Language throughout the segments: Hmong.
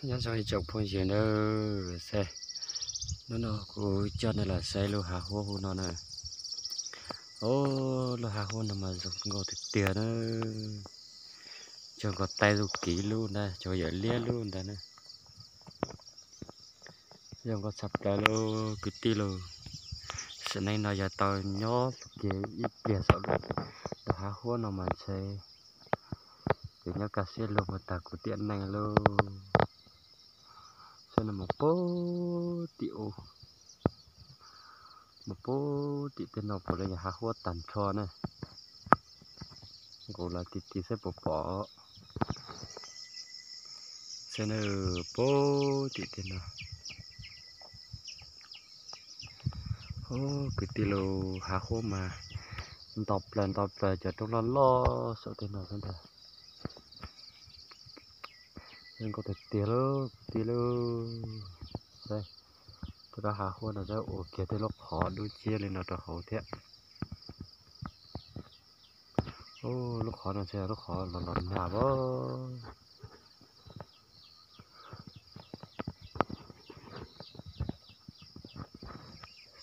Nyob zoo ib tsoom phooj ywg nawb, saib, hnub no kuv coj nej los saib lub hav huab hauv no na. Os, lub hav huab no mas zoo nkauj tiag tiag na. Zoo nkauj taij zuj kiv lub ntag, cov yawm liab lub ntag na. Zoo nkauj tshaj plaws lauj kwv tij lauj. Sim neej no yog tau nyob kiag ib pliag saum lub hav huab no mas ntshe yuav nyob kaj siab luag puag tag kuv tiam neej lauj. Saib no mus puag tim u, mus puag tim tej no puas yog hav huab tag nrho na. Nkaus los ti ti saib puas pom. Saib na, puag tim tej no. Os, kwv tij lauj, hav huab mas nto plaws nto plaws cov roob loj loj saum tej no xwb ntag. Zoo nkauj tiag tiag lauj kwv tij lauj. Saib, tej lub hav huab no ua kiag tej lub qhov dub nciab li no rau hauv thiab. Os, lub qhov no ntshe lub qhov los los nag as.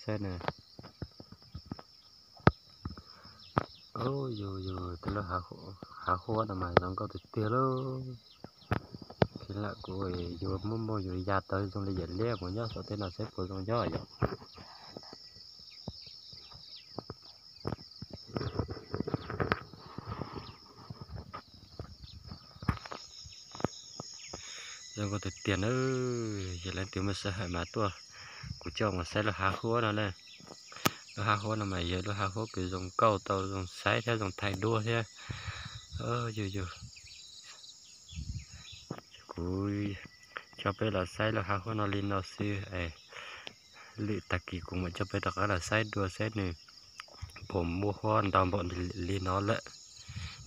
Saib na. Yus yus tej lub hav huab no mas zoo nkauj tiag tiag lauj. Khib lam kuv yuav muab muab yus ya tau zoo li yawm liab mus nyob saum tej no saib puas zoo nyob yom. Zoo nkauj tiag tiag nawb, yog leej twg muaj sij hawm mas tuaj, kuv coj mus saib lub hav huab no na. Lub hav huab no mas yog lub hav huab kws zoo nkauj tau zoo saib thiab zoo thaij duab thiab. Yus yus, kuv coj peb los saib lub hav huab no li no xwb es lwm tag kis kuv mam coj peb rov qab los saib dua saib nws puas muaj huab ntau npaum li no lawm.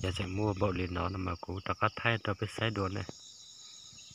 Yog tseem muaj npaum li no no mas kuv rov qab thaij rau peb saib dua na.